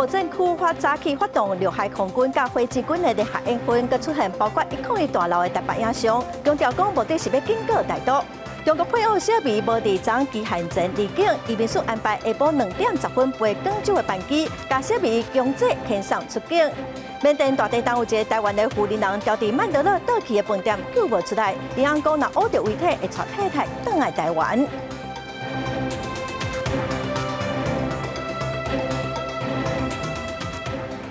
戰區發早起發動陸海空軍佮火箭軍的聯合演訓，閣出現包括101大樓的台北影像，強調講目的是欲警告台獨。中國配偶小美無佇昨期限前離境，移民署安排下晡2點10分飛廣州的班機，共小美強制遣送出境。緬甸大地震有一个台灣的婦人人牢佇曼德勒倒去的飯店救無出來，銀行講若挖著遺體會帶太太轉來台灣。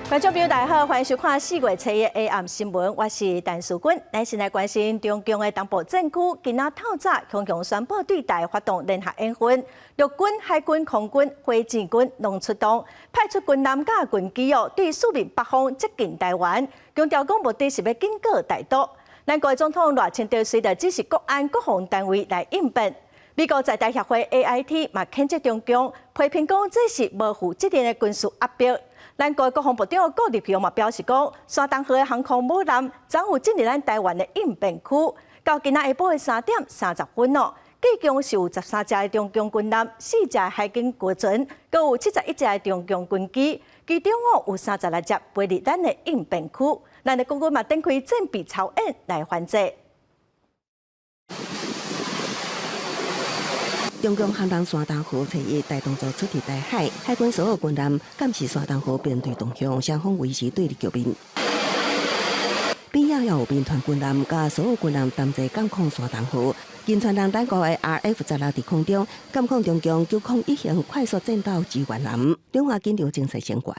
觀眾朋友大家好，歡迎收看4月初一 AM 新聞，我是陳淑君。咱先來關心中共的東部戰區，今仔透早雄雄宣布對台發動聯合演訓，陸軍、海軍、空軍、火箭軍攏出動，派出軍艦佮軍機哦，對四面八方接近台灣，強調講目的是欲警告台獨。咱國總統賴清德隨著指示國安國防單位來應變。美國在台協會 AIT 嘛譴責中共，批評講這是無負責任的軍事壓迫。咱國國防部長顧立雄嘛表示講，山東號的航空母艦昨有進入咱台灣的應變區，到今仔下晡的3點30分哦，計共是有13隻的中共軍艦、4隻海警軍船，閣有71隻的中共軍機，其中哦有36隻飛入咱的應變區。咱的國軍嘛展開戰備操演來反制。中共航彈山東號初一大動作出佇台海，海軍所有軍艦監視山東號編隊動向，雙方維持對立局面。邊仔也有民團軍艦佮所有軍艦同齊監控山東號，金川人咱國的 RF-16佇空中監控中共901型快速戰鬥支援艦，兩岸緊張情勢升懸。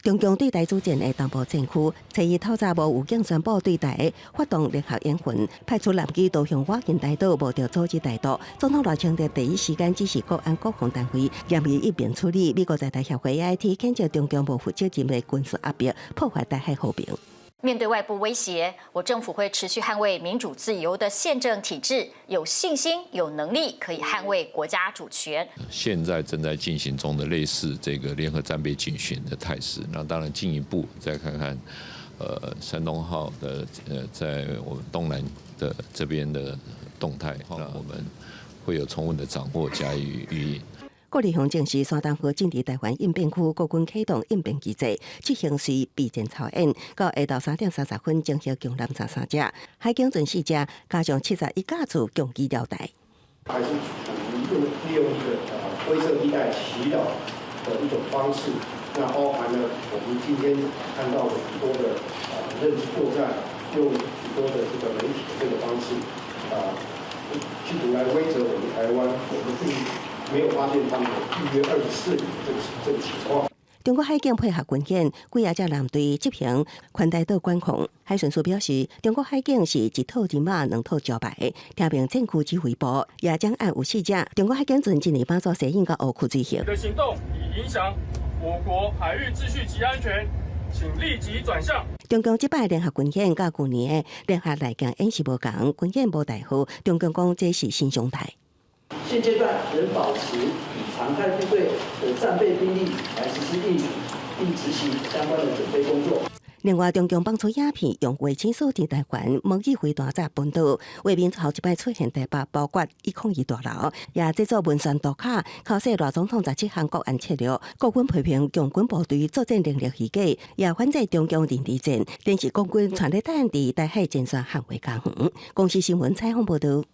中共對台主戰的東部戰區，初一透早無預警宣布對台發動聯合演訓，派出艦機導向倚近台島，無著組織台獨。總統賴清德第一時間指示國安國防單位嚴密應變處理。美國在台協會 AIT 譴責中共無負責任的軍事壓迫，破壞台海和平。面對外部威脅，我政府會持續捍衛民主自由的憲政體制，有信心、有能力可以捍衛國家主權。現在正在進行中的類似這個聯合戰備警巡的態勢，那當然進一步再看看，山東號的在我們東南的這邊的動態，那我們會有充分的掌握加以予以。顧立雄證實，山東號進入台灣應變區，國軍啟動應變機制，執行隨備戰操演。到下晝3點30分，增設強艦13隻，海警船4隻，加上71架次共機繞台。還是處於用利用一個灰色地帶襲擾的一種方式，那包含了我們今天看到的很多的認知作戰，用許多的這個媒體的這個方式，啊，企圖來威懾我們台灣，我們並沒有發現他們有預約24里這個情況。中國海警配合軍演，幾仔隻艦隊執行環台島管控。海巡署表示，中國海警是一套人馬，兩套招牌。聽命戰區指揮部也將按有四隻中國海警船進入馬祖西引佮烏區水域。的行動已影響我國海域秩序及安全，請立即轉向。中共這擺聯合軍演佮舊年的聯合內鏡演習無仝，軍演無代號，中共講這是新常態。現階段仍保持以常態部隊的戰備兵力來實施應阻，並執行相關的準備工作。另外，中共放出影片，用衛星鎖定台灣，模擬飛彈炸本島，畫面頭一擺出現台北，包括101大樓，也製作文宣圖卡，考試賴總統17項國安策略，國軍批評共軍部隊作戰能力虛假，也反制中共認知戰，電視國軍傳咧等佇台海前線捍衛家園。公視新聞採訪報導。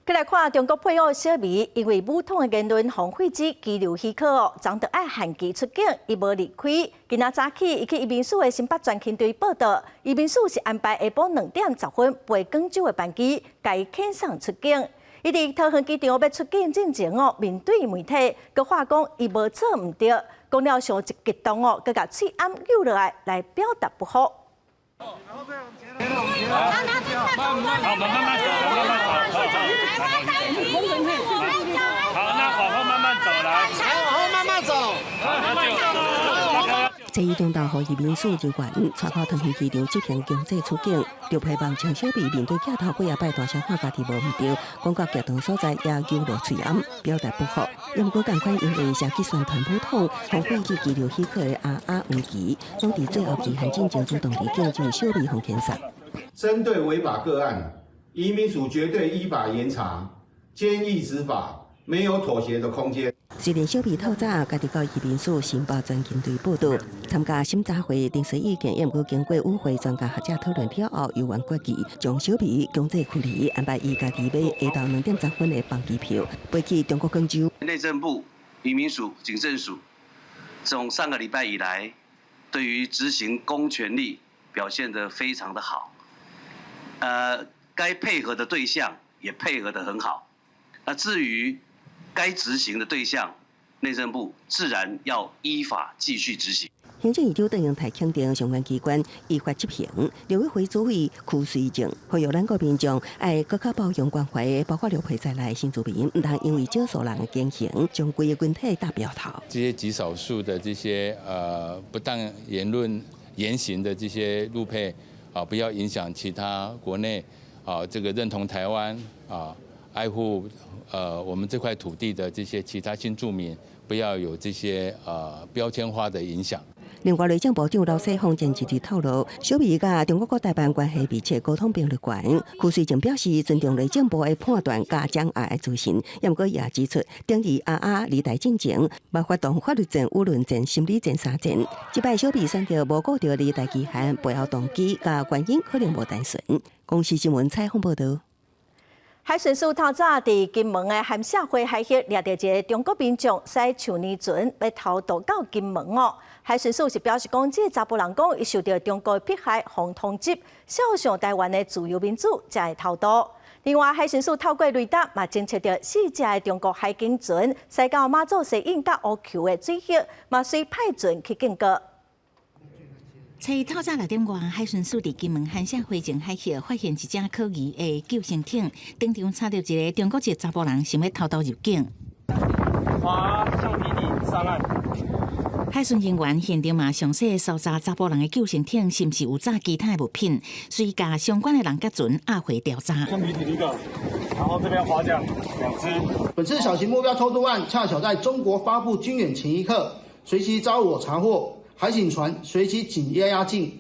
過來看中國配偶小美，因為武統的言論，予廢止羈留許可哦，昨著愛限期出境，伊無離開。今仔早起，伊去移民署的新北專勤隊報到，移民署是安排下晡2點10分飛廣州的班機，共伊遣送出境。伊佇桃園機場欲出境進前哦，面對媒體，閣話講伊無做毋著，講了傷一激動哦，閣共喙罨扭落來，來表達不服。好，慢慢走，慢慢走，好，那往後慢慢走來，往後慢慢走，這一中晝，予移民署人員帶到桃園機場執行強制出境，就希望江小美面對鏡頭幾仔擺大聲喊家己無毋著，講到激動所在也扭落喙罨，表達不服。也毋過仝款因為涉及宣傳武統，予廢止羈留許可的阿阿黃旗，攏佇最後期限進前主動離境，就小美予遣送。針對違法個案，移民署絕對依法嚴查，堅毅執法。沒有妥協的空間。雖然小美透早家己到移民署申報全勤隊報到參加審查會，臨時意見，也毋過經過與會專家學者討論了後，猶原決議將小美強制驅離，安排伊家己買下晝2點10分的班機票，飛去中國廣州。內政部、移民署、警政署，從上個禮拜以來，對於執行公權力表現得非常的好。該配合的對象也配合得很好。那至於該執行的對象，內政部自然要依法繼續執行。行政院長卓榮泰肯定相關機關依法執行。陸委會主委邱垂正呼籲咱國民眾愛閣較包容關懷，包括陸配在內新住民，毋通因為少數人的言行，將規个群體打標頭。這些極少數的這些不當言論言行的這些陸配啊，不要影響其他國內啊這個認同台灣啊愛護我們這塊土地的這些其他新住民，不要有這些標籤化的影響。另外，內政部長劉世鋒前一日透露，小美佮中國國台辦關係密切，溝通頻率懸。邱垂正表示尊重內政部的判斷佮掌握的資訊，也毋過也指出，等於阿阿離台進前，嘛發動法律戰、輿論戰、心理戰三戰。這擺小美選擇無顧著離台期限，背後動機佮原因可能無單純。公視新聞採訪報導。海巡署透早佇金門的鹹社會海域掠著一个中國民眾，駛樹呢船欲偷渡到金門哦。海巡署是表示講，這个查埔人講，伊受著中國迫害，予通緝，肖像台灣的自由民主，才會偷渡。另外，海巡署透過雷達嘛偵測著四隻的中國海警船，駛到馬祖西引佮烏坵的水域，嘛隨派船去警告。初一透早6點外，海巡署佇金門鹹社會前海域發現一隻可疑的救生艇，當場查著一个中國籍查埔人想欲偷渡入境。划橡皮艇上岸。海巡人員現場嘛詳細搜查查埔人的救生艇是毋是有詐其他的物品，隨共相關的人佮船押回調查。橡皮艇一個，然後這邊划槳兩隻。本次小型目標偷渡案恰巧在中國發布軍演前一刻，隨即遭我查獲。海警船隨即緊押押進，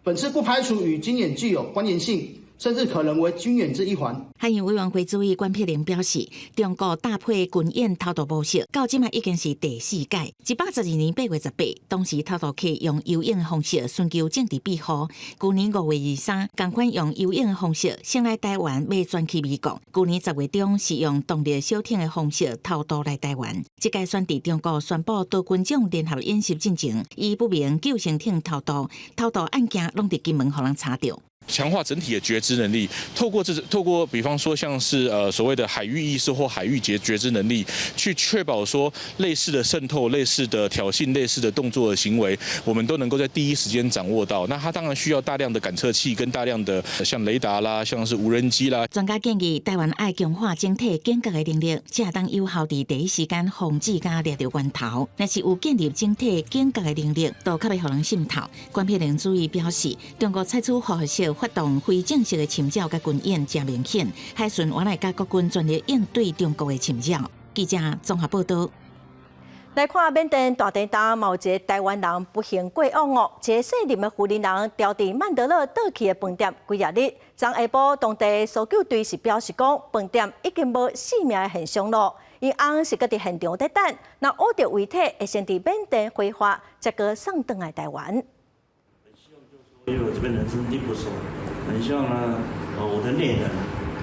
本次不排除與軍演具有關聯性，甚至可能為軍演之一環。海洋委員會主委關碧玲表示，中國搭配軍演偷渡模式，到這馬已經是第四屆。112年8月18，當時偷渡客用游泳的方式尋求政治庇護。舊年5月23，仝款用游泳的方式先來台灣，欲轉去美國。舊年10月中是用動力小艇的方式偷渡來台灣。這屆選佇中國宣布多軍種聯合演習進前，以不明救生艇偷渡，偷渡案件攏佇金門予人查著。強化整體的覺知能力，透過比方說像是所謂的海域意識或海域覺知能力，去確保說類似的滲透、類似的挑釁、類似的動作的行為，我們都能夠在第一時間掌握到。那它當然需要大量的感測器跟大量的像雷達啦、像是無人機啦。專家建議台灣愛強化整體警覺的能力，才會當有效佇第一時間防止佮掠著源頭。若是有建立整體警覺的能力，就較袂予人滲透。關碧玲主委表示，中國採取報復式發動非正式的侵擾佮軍演，誠明顯。海巡原來佮國軍全力應對中國的侵擾。記者綜合報導。來看緬甸大地震，嘛有一个台灣人不幸過往哦。一个姓林的婦人牢佇曼德勒倒去的飯店幾仔日，昨下晡當地搜救隊是表示講，飯店已經無性命的現象咯。𪜶翁是閣佇現場佇等，若挖著遺體會先佇緬甸火化，才閣送轉來台灣。因為我這邊人生地不熟，很希望呢，我的內人，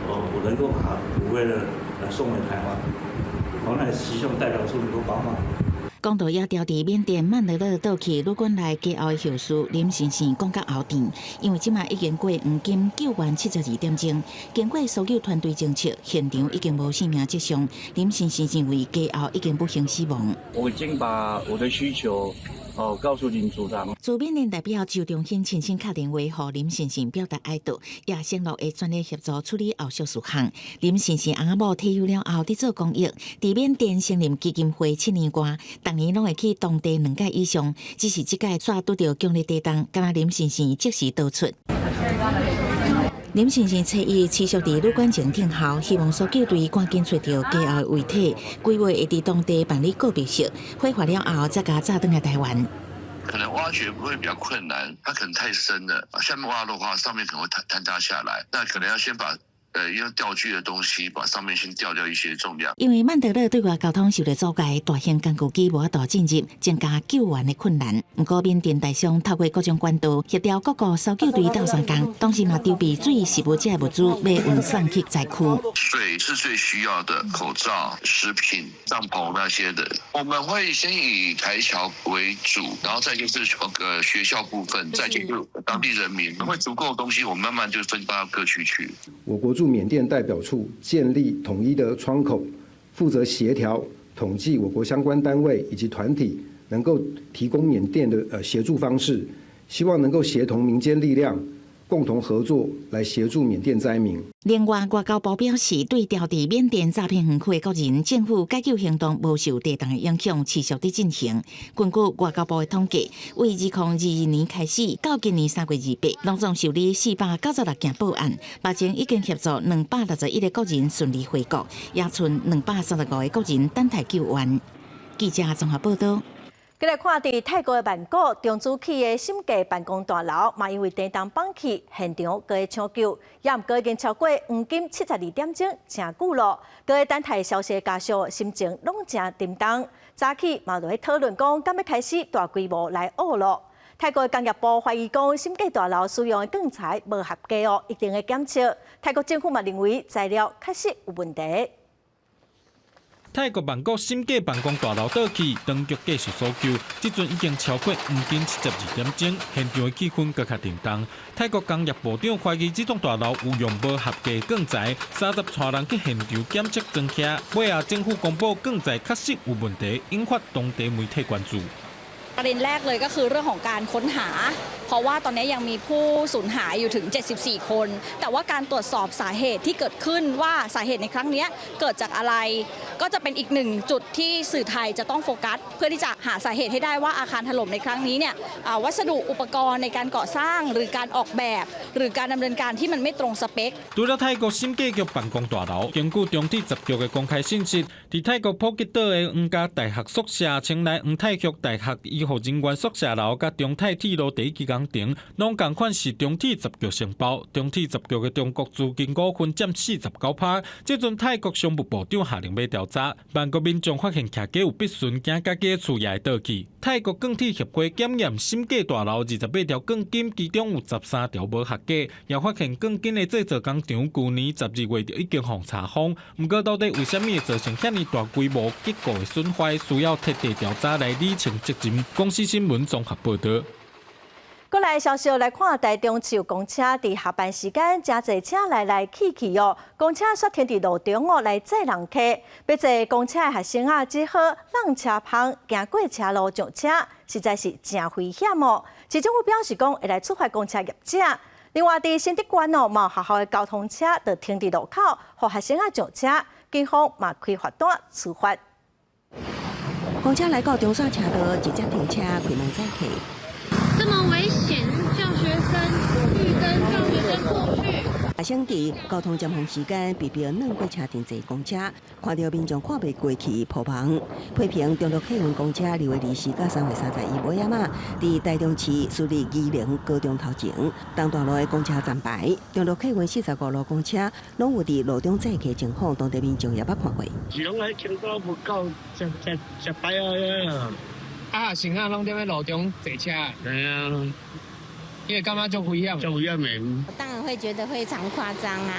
我能夠把骨灰呢，來送回台灣，我乃希望代表處能夠幫忙。講到也牢佇緬甸曼德勒倒去旅館內家後的後事，林先生講甲喉甜，因為這馬已經過黃金救援72點鐘，經過搜救團隊偵測，現場已經無性命跡象。林先生認為家後已經不幸死亡。我已經把我的需求告訴林組長。駐緬甸代表周中興親身敲電話予林先生表達哀悼，也承諾會全力協助處理後續事項。林先生翁仔某退休了後，佇做公益，佇緬甸成立基金會7年外，逐年攏會去當地兩屆以上，只是這屆煞拄著強烈地動，敢若林先生即時逃出。林先生初一持續佇旅館前等候，希望搜救隊趕緊揣著家後的遺體，規劃會佇當地辦理告別式，火化了後才共載轉來台灣。可能挖掘會比較困難，它可能太深了，下面挖的話，上面可能會坍塌下來，那可能要先把用吊具的東西把上面先吊掉一些重量。因為曼德勒對外交通受到阻礙，大型工具機無法度進入，增加救援的困難。毋過緬甸台商透過各種管道協調各國搜救隊鬥相共，同時嘛籌備水、食物這物資，欲運送去災區。水是最需要的，口罩、食品、帳篷那些的，我們會先以台僑為主，然後再就是個學校部分，再就是當地人民，會足夠東西，我們慢慢就分發到各區去。我國駐緬甸代表處建立統一的窗口，負責協調統計我國相關單位以及團體能夠提供緬甸的協助方式，希望能夠協同民間力量，共同合作來協助緬甸災民。另外，外交部表示，對調佇緬甸詐騙園區的國人，政府解救行動無受地動的影響，持續佇進行。根據外交部的統計，為2022年開始到今年3月28，攏總受理496件報案，目前已經協助261個國人順利回國，也賰235個國人等待救援。記者綜合報道。過來看，佇泰國的曼谷中主起的審計辦公大樓，嘛因為地動崩去，現場閣咧搶救，也毋過已經超過黃金72點鐘，誠久咯。閣咧等待消息的家屬心情攏誠沉重。早起嘛就咧討論講，敢欲開始大規模來挖咯。泰國的工業部懷疑講，審計大樓使用的鋼材無合格哦，一定會檢測。泰國政府嘛認為材料確實有問題。泰國曼谷審計辦公大樓倒去，當局繼續搜救，這陣已經超過黃金72點鐘，現場的氣氛閣較沉重。泰國工業部長懷疑這棟大樓有用無合格鋼材，30帶人去現場檢測裝卸，尾仔政府公布鋼材確實有問題，引發當地媒體關注。 ประเด็นแรกเลยก็คือเรื่องของการค้นหา เพราะว่าตอนนี้ยังมีผู้สูญหายอยู่ถึง 74 คน แต่ว่าการตรวจสอบสาเหตุที่เกิดขึ้นว่าสาเหตุในครั้งนี้เกิดจากอะไร ก็จะเป็นอีกหนึ่งจุดที่สื่อไทยจะต้องโฟกัส เพื่อที่จะหาสาเหตุให้ได้ว่าอาคารถล่มในครั้งนี้เนี่ยวัสดุอุปกรณ์ในการก่อสร้างหรือการออกแบบ หรือการดำเนินการที่มันไม่ตรงสเปค 除了泰國審計局辦公大樓，根據中鐵十局的公開信息，佇泰國普吉島的皇家大學宿舍、清萊皇太后大學醫護人員宿舍樓，佮中泰鐵路第一期工程，攏仝款是中鐵十局承包。中鐵十局的中國資金股份佔49%。這陣泰國商務部長下令欲調查，曼谷民眾發現徛家有必順，驚家己的厝也會倒去。泰國鋼鐵協會檢驗審計大樓28條鋼筋，其中有13條無合格，也發現鋼筋的製造工廠舊年12月就已經予查封。毋過到底為啥物會造成遐爾大規模結構的損壞，需要徹底調查來理清責任。公視新聞綜合報導。過來消息來看，台中市有公車佇下班時間，誠濟車來來去去哦。公車煞停佇路中哦，來載人客。欲坐公車的學生仔，只好挵車篷行過車路上車，實在是誠危險哦。市政府表示講，會來處罰公車業者。另外，佇新竹縣哦，嘛有學校的交通車就停佇路口，予學生仔上車，警方嘛開罰單處罰。公車來到中線車道，直接停車開門載客。這麼危險，叫學生綠燈，叫學生過去。學生佇交通尖峰時間，被迫轉過車陣坐公車，看著民眾看袂過去，破防批評中壢客運公車2月24佮3月31尾仔嘛，佇台中市私立宜寧高中頭前，東大路的公車站牌，中壢客運45路公車攏有佇路中載客情況，當地民眾也捌看過。是攏喺停到無夠，食食食擺啊！啊，乘客攏佇咧路中坐車。對啊，因為感覺足危險。足危險的。當然會覺得非常誇張啊，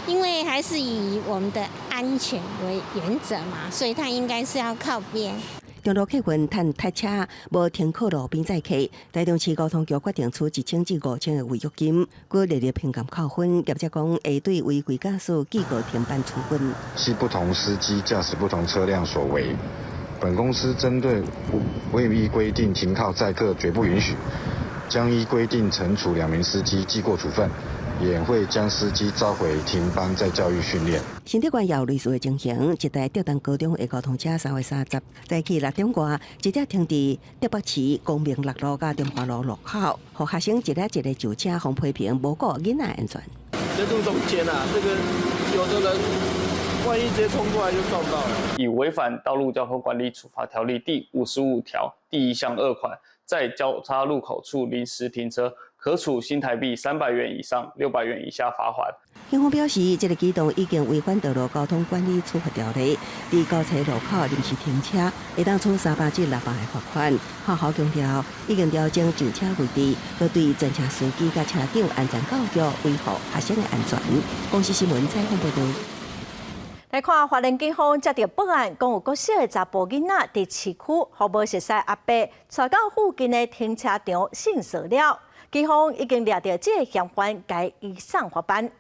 因為還是以我們的安全為原則嘛，所以他應該是要靠邊。中壢客運趁塞車無停靠路邊載客，台中市交通局決定處1000至5000的違約金，閣列入評鑑扣分。業者講會對違規駕駛記過停班處分。係不同司機駕駛不同車輛所為。本公司針對未依規定停靠載客絕不允許，將依規定懲處兩名司機記過處分，也會將司機召回停班再教育訓練。新竹縣也有類似的情形，一台竹東高中的交通車3月30早起6點外，直接停佇竹北市光明六路佮中華路路口，予學生一个一个上車，予批評無顧囡仔安全。在路中間啊，這個有的人萬一直接衝過來就撞到了。以違反道路交通管理處罰條例第55條第1項2款，在交叉路口處臨時停車，可處新台幣300元以上600元以下罰鍰。警方表示，這个舉動已經違反道路交通管理處罰條例，佇交叉路口臨時停車，會當處300至600的罰款。學校強調，已經調整上車位置，閣對全車司機佮車長安全教育，維護學生的安全。公視新聞採訪報導。來看花蓮警方接著報案，講有國小的查埔囡仔佇市區，予無熟似阿伯帶到附近的停車場性騷擾，警方已經掠著這个嫌犯，共移送法辦。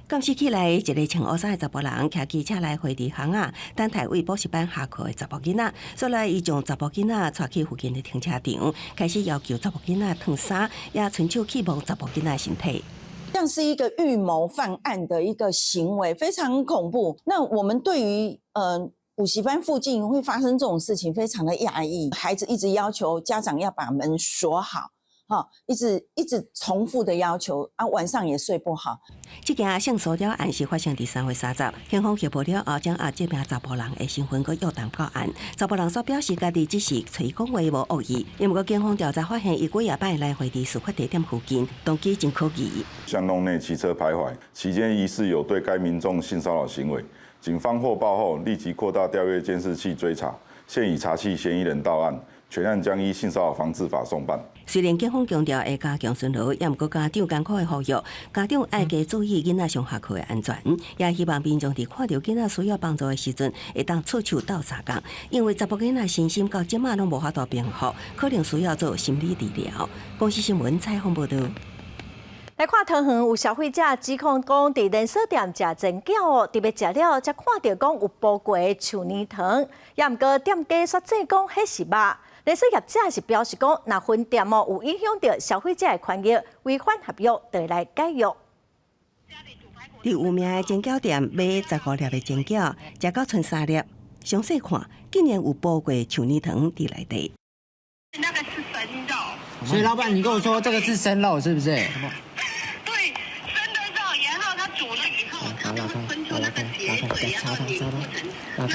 監視器內，一个穿烏衫的查埔人，騎機車來回地巷仔，等待為補習班下課的查埔囡仔。後來，伊將查埔囡仔帶去附近的停車場，開始要求查埔囡仔脫衫，也伸手去摸查埔囡仔身體。像是一個預謀犯案的一個行為，非常恐怖。那我們對於補習班附近會發生這種事情，非常的訝異。孩子一直要求家長要把門鎖好。哈，一直一直重複的要求啊，晚上也睡不好。這件性騷擾案是發生佇3月30，警方協報了後，掌握這名查埔人的身份，閣約談到案。查埔人所表示，家己只是揣講話無惡意。毋過警方調查發現，伊幾仔擺來回佇事發地點附近，動機真可疑。巷弄內騎車徘徊，期間疑似有對該民眾性騷擾行為。警方獲報後，立即擴大調閱監視器追查，現已查緝嫌疑人到案，全案將依性騷擾防治法送辦。雖然警方強調會加強巡邏，也毋過家長艱苦的呼籲，家長愛加注意囡仔上下課的安全，也希望民眾佇看著囡仔需要幫助的時陣，會當出手鬥相共。因為查埔囡仔身心到這馬攏無法度平復，可能需要做心理治療。公視新聞採訪報導。來看桃園有消費者指控講，佇連鎖店食煎餃哦，佇欲食了，才看著講有包過的樹奶糖，也毋過店家煞指講彼是肉。連鎖業者是表示講，若分店哦有影響著消費者的權益，違反合約，就會來解約。佇有名的煎餃店買15粒的煎餃，食到賰三粒，詳細看，竟然有包過樹奶糖佇內底。那個是生肉。所以老闆，你跟我說這個是生肉，是不是？對，生的肉，然後它煮了以後，它就會分出那個結水，然後凝固成，那顏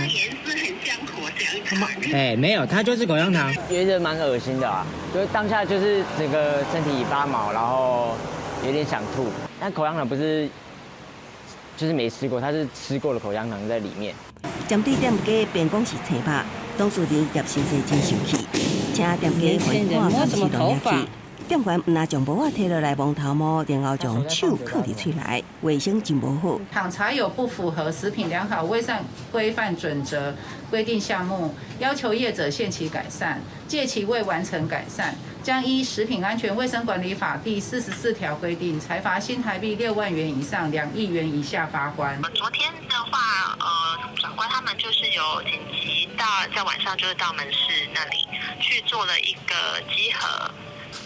色很像口香糖。哎，沒有，它就是口香糖。覺得蠻噁心的啊，就當下就是整個身體發毛，然後有點想吐。但口香糖不是，就是沒吃過，它是吃過的口香糖在裡面。針對店家辯講是青肉，董事長葉先生真生氣，請店家還看監視錄影器。店員毋但將帽仔提落來摸頭毛，然後將手囥佇喙內，衛生真無好。倘查有不符合食品良好衛生規範準則規定項目，要求業者限期改善，屆期未完成改善，將依食品安全衛生管理法第44條規定，裁罰新台幣6萬元以上2億元以下罰鍰。昨天的話，長官他們就是有緊急到在晚上，就是到門市那裡去做了一個稽核。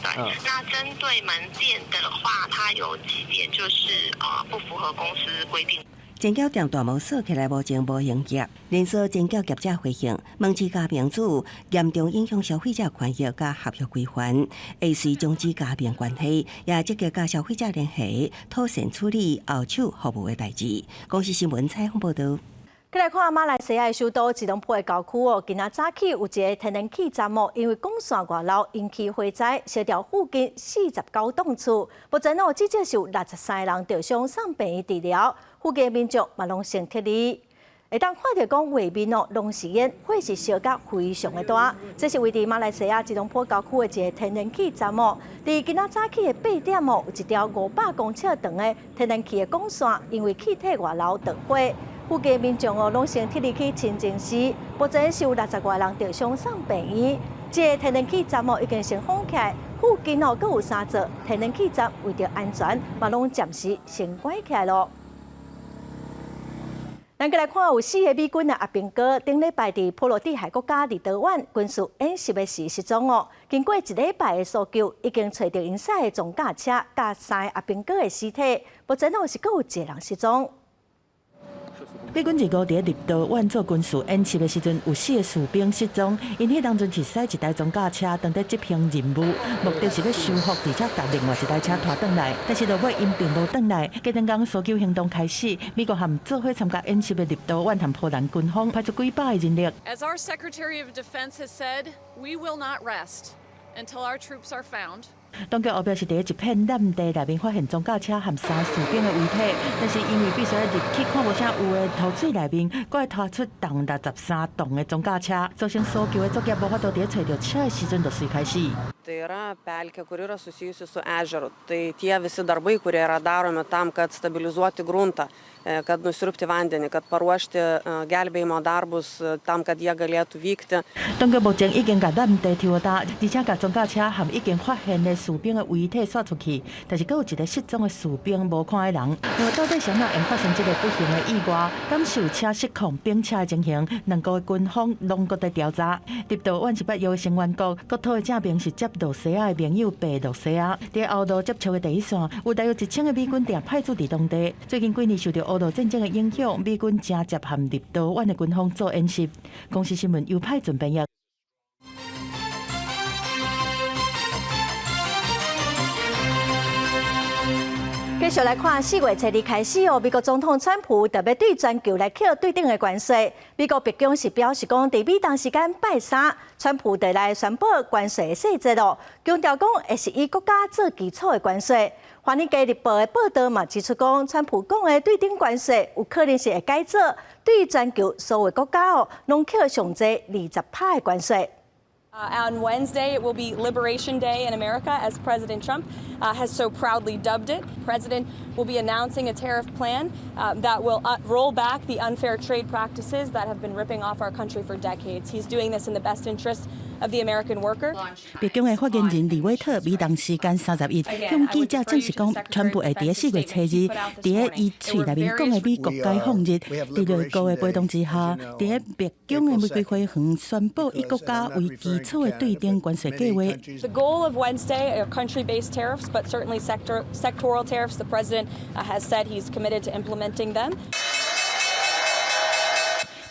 對，那針對門店的話，它有幾點就是不符合公司規定。煎餃店大門鎖起來，目前無營業。連鎖煎餃業者回應，門市加盟主嚴重影響消費者權益佮合約規範，會隨終止加盟關係，也積極佮消費者聯繫，妥善處理後手服務的代誌。公視新聞採訪報導。閣來看馬來西亞首都吉隆坡的郊區哦，今仔早起有一个天然氣站哦，因為管線外漏引起火災，燒著附近49棟厝，目前哦至少是有63個人著傷送病院治療，附近民眾嘛攏先撤離。會當看著講畫面哦，攏是煙，火勢燒甲非常的大。這是位佇馬來西亞吉隆坡郊區的一个天然氣站哦，佇今仔早起的8點哦，有一條500公尺長的天然氣的管線，因為氣體外漏著火。附近民眾哦，攏先撤離去清真寺。目前是有60外人著傷送病院。這个天然氣站哦，已經先封起來，附近哦，閣有三座天然氣站，為著安全，嘛攏暫時先關起來囉。咱閣來看，有四个美軍的阿兵哥，頂禮拜佇波羅的海國家立陶宛軍事演習的時失蹤哦。經過一禮拜的搜救，已經揣著𪜶駛的裝甲車佮三个阿兵哥的屍體。目前哦是閣有一个人失蹤。美軍二五佇立陶宛做軍事演習的時陣，有四个士兵失蹤。𪜶彼當陣是駛一台裝甲車，當佇執行任務，目的是欲修復，而且共另外一台車拖轉來。但是落尾𪜶並無轉來。隔兩工搜救行動開始，美國和做伙參加演習的立陶宛和波蘭軍方派出幾百个人力。 As our Secretary of Defense has said, we will not rest until our troops are found. 當局後壁是佇一片爛地內面發現裝甲車和三士兵的遺體，但是因為必須入去看無啥有的塗水內面，閣會拖出重63噸的裝甲車，造成搜救的作業無法度佇揣著車的時陣就隨開始。 Tai yra pelkė, kuri yra susijusi su ežeru. Tai tie visi darbai, kurie yra daromi tam, kad stabilizuoti gruntą, kad nusiurbti vandenį, kad paruošti gelbėjimo darbus tam, kad jie galėtų vykti. 當局目前已經共爛地抽焦，而且共裝甲車和已經發現的士兵的遺體徙出去，但是閣有一个失蹤的士兵無看彼人。那麼到底啥物會發生這个不幸的意外？敢是有車失控冰車的情形？兩國的軍方攏閣佇調查。立陶宛是北約的成員國，國土的正面是接露西亞的盟友白羅西亞。佇歐陸接觸的第一線，有大約1000个美軍定派駐佇當地。最近幾年受著烏俄戰爭的影響，美軍誠捷和立陶宛的軍方做演習。公視新聞由派準編譯。繼續來看4月初二開始哦，美國總統川普特別對全球來課對等的關稅。美國白宮是表示講，佇美東時間拜三，川普就來宣布關稅的細節咯，強調講會是以國家做基礎的關稅。華爾街日報的報道嘛指出講，川普講的對等關稅有可能是會改做對全球所有國家哦，攏課上濟20%的關稅。 On Wednesday, it will be Liberation Day in America, as President Trump has so proudly dubbed it. President will be announcing a tariff plan that will roll back the unfair trade practices that have been ripping off our country for decades. He's doing this in the best interest of the American worker. 白宮的發言人李威特美東時間31向記者證實講，川普會佇4月初二，佇伊喙內面講的美國解放日，佇內閣的陪同之下，佇白宮的玫瑰花園宣布以國家為基礎的對等關稅計劃。 The goal of Wednesday are country-based tariffs, but certainly sectoral tariffs. The president has said he's committed to implementing them.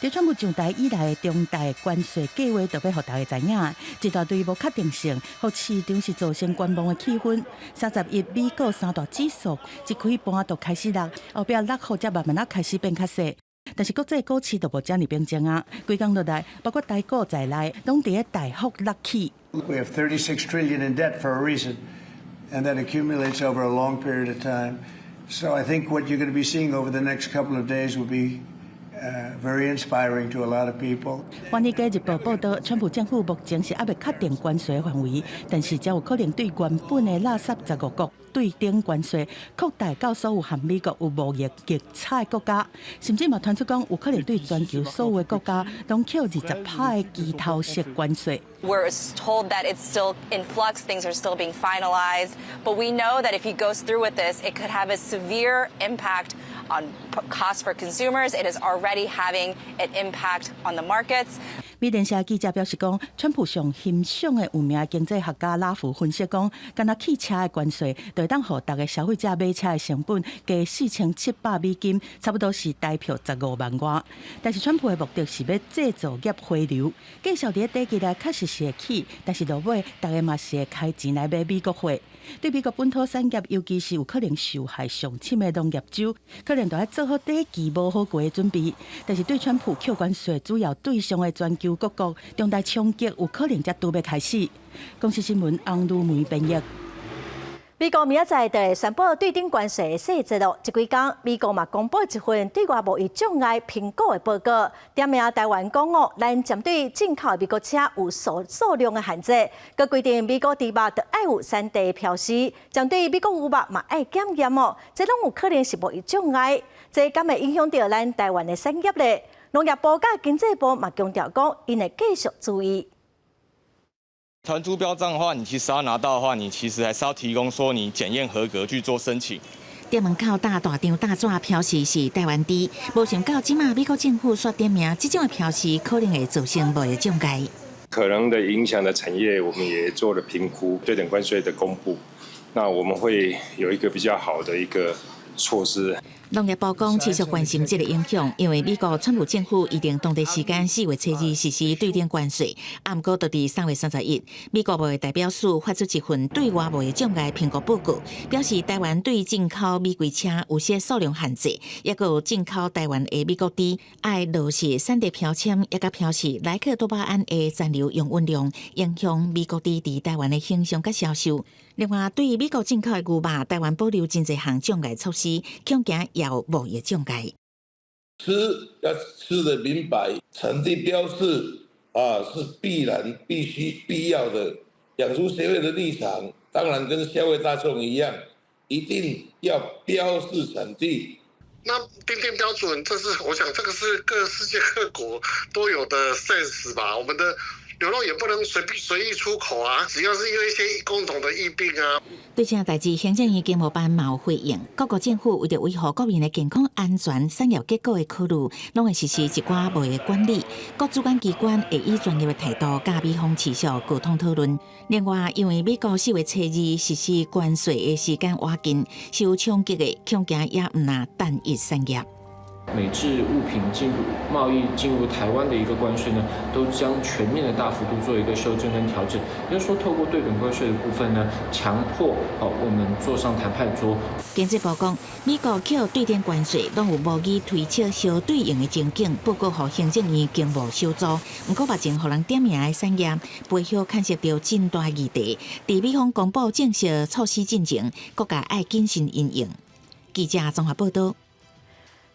佇川普上台以來的重大關稅計劃，就欲予大家知影，一大堆無確定性，予市場是造成觀望的氣氛。31美國三大指數一開盤就開始落，後壁落雨才慢慢仔開始變較細。但是國際股市就無遮爾平靜啊，規工落來，包括台股在內，攏佇咧大幅落去。 We have 36 trillion in debt for a reason, and that accumulates over a long period of time. So I think what you're going to be seeing over the next couple of days will be very inspiring to a lot of people. 華爾街日報報導，川普政府目前是猶未確定關稅範圍，但是才有可能對原本的垃圾15國對等關稅擴大到所有和美國有貿易逆差的國家，甚至嘛傳出講有可能對全球所有的國家攏課20%的機頭式關稅。 We're told that it's still in flux, things are still being finalized, but we know that if he goes through with this, it could have a severe impact on costs for consumers. It is already having an impact on the markets. 美聯社記者表示講，川普上欣賞的有名經濟學家拉夫分析講，敢若汽車的關稅，就會當予逐个消費者買車的成本加4700美金，差不多是台票15萬外。但是川普的目的是欲製造業回流，價數佇咧短期內確實是會起，但是落尾逐个嘛是會開錢來買美國貨。對美國本土產業，尤其是有可能受害上深的農業州，可能都愛做好短期無好過的準備。但是對川普扣關稅主要對象的全球各國，重大衝擊有可能才拄欲開始。公視新聞翁如梅編譯。美國明仔載就會宣布對等關稅的細節咯。這幾工，美國嘛公布一份對外貿易障礙評估的報告，點名台灣講哦，咱針對進口的美國車有數量的限制，閣規定美國豬肉著愛有產地標示，針對美國牛肉嘛愛檢驗哦，這攏有可能是貿易障礙，這敢會影響著咱台灣的產業咧？農業部佮經濟部嘛強調講，𪜶會繼續注意。團豬標章的話，你其實要拿到的話，你其實還是要提供說你檢驗合格去做申請。店門口貼大張大紙標示是台灣豬，無想到這馬美國政府煞點名，這種的標示可能會造成貿易障礙。可能的影響的產業，我們也做了評估，對等關稅的公布，那我們會有一個比較好的一個措施。農業部講持續關心這个影響，因為美國川普政府預定當地時間4月初2實施對等關稅，啊，毋過就佇3月31，美國貿易代表署發出一份對外貿易障礙評估報告，表示台灣對進口美規車有設數量限制，抑閣有進口台灣的美國豬愛落實產地標籤，抑閣標示萊克多巴胺的殘留樣本量，影響美國豬佇台灣的形象佮銷售。另外，對美國進口的牛肉，台灣保留真濟項障礙措施，恐驚也有貿易障礙。吃要吃得明白，產地標示啊是必然、必須、必要的。養豬協會的立場當然跟消費大眾一樣，一定要標示產地。那訂定標準，這是我想這個是各世界各國都有的 sense 吧？我們的牛肉也不能隨便隨意出口啊，只要是因為一些共同的疫病啊。對這項代誌，行政院經貿辦嘛有回應，各國政府為著維護國民的健康安全、產業結構的考慮，攏會實施一寡貿易管理。各主管機關會以專業的態度，佮美方持續溝通討論。另外，因為美國4月初2實施關稅的時間倚近，受衝擊的恐驚也毋但單一產業。美製物品進入貿易進入台灣的一個關稅呢，都將全面的大幅度做一個修正跟調整。也就是說，透過對等關稅的部分呢，強迫哦我們坐上談判桌。經濟部講，美國扣對等關稅，攏有模擬推測相對應的情景，報告予行政院經貿小組。毋過目前予人點名的產業，背後牽涉著真大議題。佇美方公布正式措施進前，各界愛謹慎因應。記者綜合報道。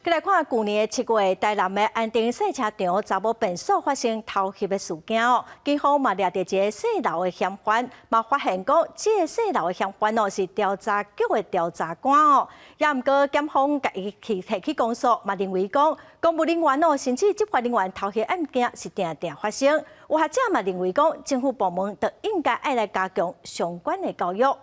閣來看，舊年7月，台南的安定賽車場查某便所發生偷翕的事件哦，警方嘛掠著一个細路的嫌犯，嘛發現講，這个細路的嫌犯哦是調查局的調查官哦，也毋過檢方共伊去提起公訴，嘛認為講公務人員哦，甚至執法人員偷翕案件是定定發生。有學者嘛認為講，政府部門就應該愛來加強相關的教育。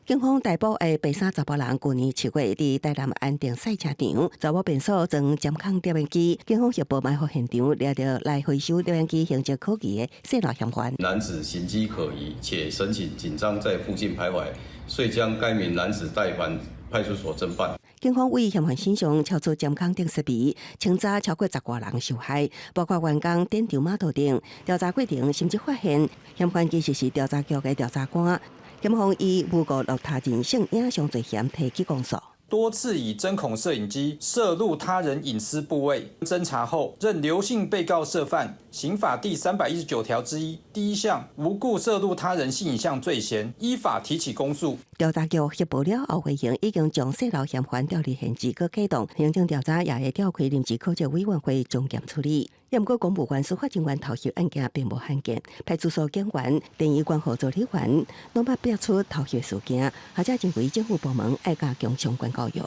警方逮捕的白衫查埔人，舊年7月佇台南安定賽車場，查某便所裝監控攝影機，警方協報埋伏現場，掠著來回收攝影機形跡可疑的細路嫌犯。男子形跡可疑，且神情緊張，在附近徘徊，遂將該名男子帶返派出所偵辦。警方為嫌犯身上抄出監控等設備，清查超過十外人受害，包括員工、店長、碼頭等。調查過程甚至發現，嫌犯其實是調查局的調查官。檢方以誣告他人性影像罪嫌提起公訴。多次以針孔攝影機攝錄他人隱私部位，偵查後認劉姓被告涉犯刑法第319條之一第一項無故攝錄他人性影像罪嫌，依法提起公訴。調查局協報了後，回應已經將細路嫌犯調離現職，閣啟動行政調查，也會調開臨時考試委員會終檢處理。毋過公務員司法人員偷翕案件並無罕見，派出所警員、電醫關護助理員攏捌爆出偷翕事件，學者認為政府部門愛加強相關教育。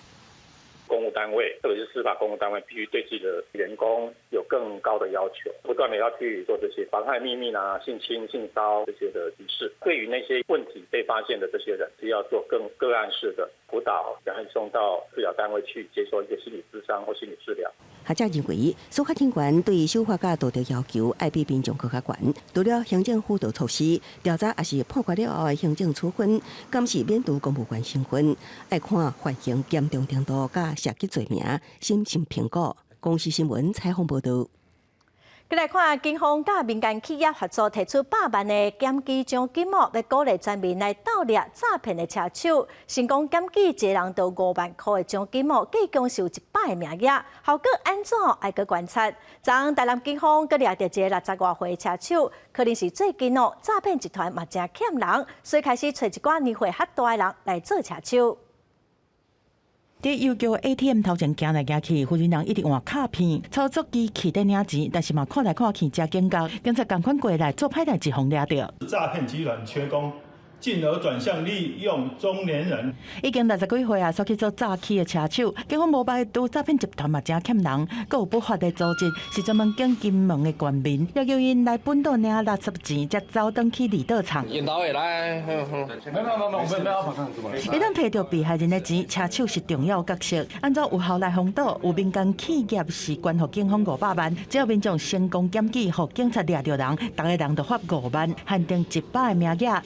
公務單位，特別是司法公務單位，必須對自己的員工有更高的要求，不斷的要去做這些妨害秘密啊、性侵、性騷這些的提示。對於那些問題被發現的這些人，是要做更個案式的輔導，然後送到治療單位去接受一個心理諮商或心理治療。學者認為，司法人員對守法佮道德要求愛比民眾閣較懸。除了行政輔導措施、調查，抑是判決了後的行政處分，敢是免除公務員身份，愛看犯行嚴重程度佮涉及罪名，審慎評估。公視新聞採訪報導。閣來看，警方佮民間企業合作提出百萬的檢舉獎金哦，欲鼓勵全民來鬥掠詐騙的車手。成功檢舉一个人得5萬箍的獎金哦，計共是有100个名額。效果按怎愛閣觀察。昨昏台南警方閣掠著一个60外歲的車手，可能是最近哦詐騙集團嘛誠欠人，所以開始揣一寡年歲較大的人來做車手。佇郵局 ATM 頭前行來行去，負責人一直換卡片，操作機器佇領錢，但是嘛看來看去誠警覺，警察仝款過來做歹代誌，予掠著。詐騙集團缺工，進而轉向利用中年人。已經60幾歲啊，煞去做詐欺的車手，警方無排除詐騙集團嘛誠欠人，閣有不法的組織是專門揀金門的漁民，要求𪜶來本島領垃圾錢，才走轉去離島藏。引導會來，沒有沒有沒有，我們沒有。會當提著被害人的錢，車手是重要角色。按怎有效來防堵？有民間企業是捐予警方500萬，只要民眾成功檢舉，予警察掠著人，逐个人就發5萬，限定100个名額。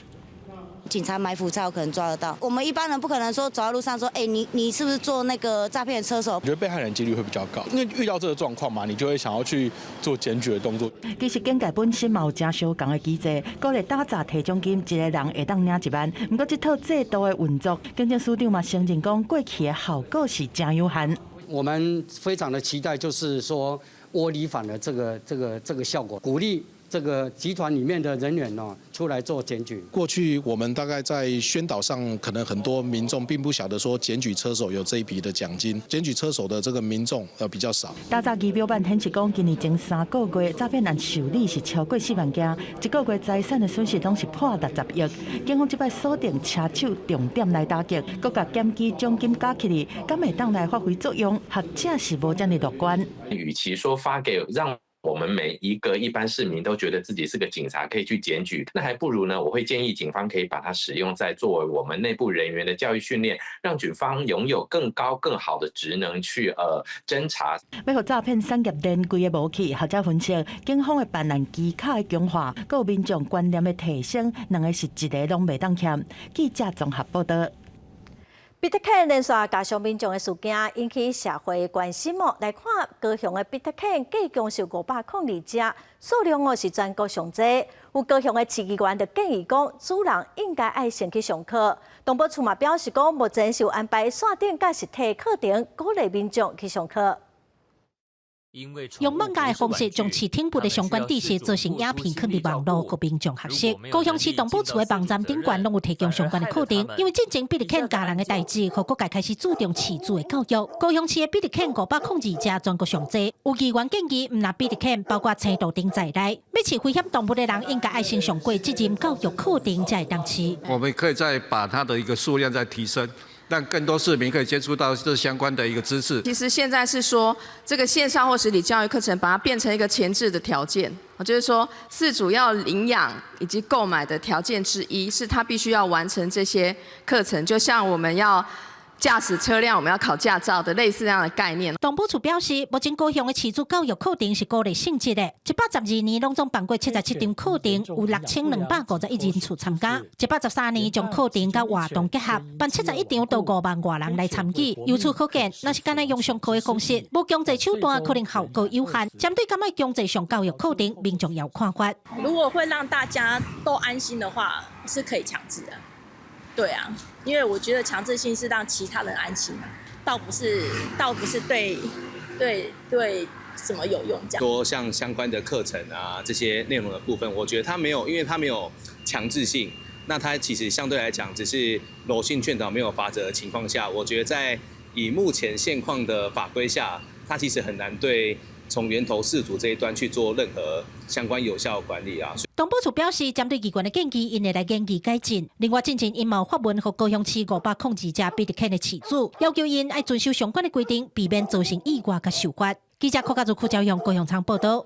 警察埋伏才有可能抓得到。我們一般人不可能說走在路上說，哎，你是不是做那個詐騙的車手？我覺得被害人幾率會比較高，因為遇到這個狀況嘛，你就會想要去做檢舉的動作。其實警戒本身嘛有誠相仝的機制，鼓勵打詐提獎金，一個人會當領1萬。毋過這套制度的運作，警政署長嘛承認講，過去的效果是誠有限。我們非常的期待，就是說窩裡反的這個效果，鼓勵這個集團裡面的人員呢出來做檢舉。過去我們大概在宣導上，可能很多民眾並不曉得說檢舉車手有這一筆的獎金，檢舉車手的這個民眾比較少。打詐儀表板顯示講，今年前3個月詐騙案受理是超過4萬件，一個月財產的損失攏是破60億。警方這擺鎖定車手，重點來打擊，閣共檢舉獎金加起來，敢會當來發揮作用？學者是無遮爾樂觀。與其說發給讓我們每一個一般市民都覺得自己是個警察，可以去檢舉，那還不如呢？我會建議警方可以把它使用在作為我們內部人員的教育訓練，讓警方擁有更高更好的職能去偵查。欲予詐騙產業鏈規个無去，學者分析，警方的辦案技巧的強化，閣有民眾觀念的提升，兩个是一个攏袂當欠。記者綜合報道。比特犬連續加上民眾的事件，引起社會關心哦。來看高雄的比特犬計共是502隻，數量哦是全國上濟。有高雄的市議員就建議講，主人應該愛先去上課。動保處嘛表示講，目前是有安排線頂佮實體課程，鼓勵民眾去上課。用漫畫的方式將飼寵物的相關知識做成影片，囥佇網路，予民眾學習。高雄市動保處的網站頂懸攏有提供相關的課程。因為進前比特犬咬人的代誌，予各界開始注重飼主的教育。高雄市的比特犬502隻，全國上濟。有議員建議，毋但比特犬，包括青豆丁在內，欲飼危險動物的人，應該愛先上過責任教育課程，才會當飼。我們可以再把它的一個數量再提升。讓更多市民可以接觸到這相關的一個知識。其實現在是說，這個線上或實體教育課程，把它變成一個前置的條件，就是說，飼主要領養以及購買的條件之一，是他必須要完成這些課程，就像我們要駕駛車輛，我們要考駕照的類似這樣的概念。動保處表示，目前高雄的飼主教育課程是鼓勵性質的，112年攏總辦過77場課程，有6251人次參加。113年將課程佮活動結合，辦71場都5萬外人來參與。由此可見，若是干焦用上課的方式，無強制手段，可能效果有限。針對敢愛強制上教育課程，民眾有看法。如果會讓大家都安心的話，是可以強制的。對啊，因為我覺得強制性是讓其他人安心，倒不是對什麼有用這樣。多像相關的課程啊，這些內容的部分，我覺得它沒有，因為它沒有強制性，那它其實相對來講只是柔性勸導，沒有罰則的情況下，我覺得在以目前現況的法規下，它其實很難對從源頭飼主這一端去做任何相關有效管理啊。動保處表示，針對議員的建議，𪜶會來研議改進。另外，進前𪜶嘛有發文予高雄市502隻比特犬的飼主，要求𪜶愛遵守相關的規定，避免造成意外佮受罰。記者柯家祖、柯昭勇高雄場報道。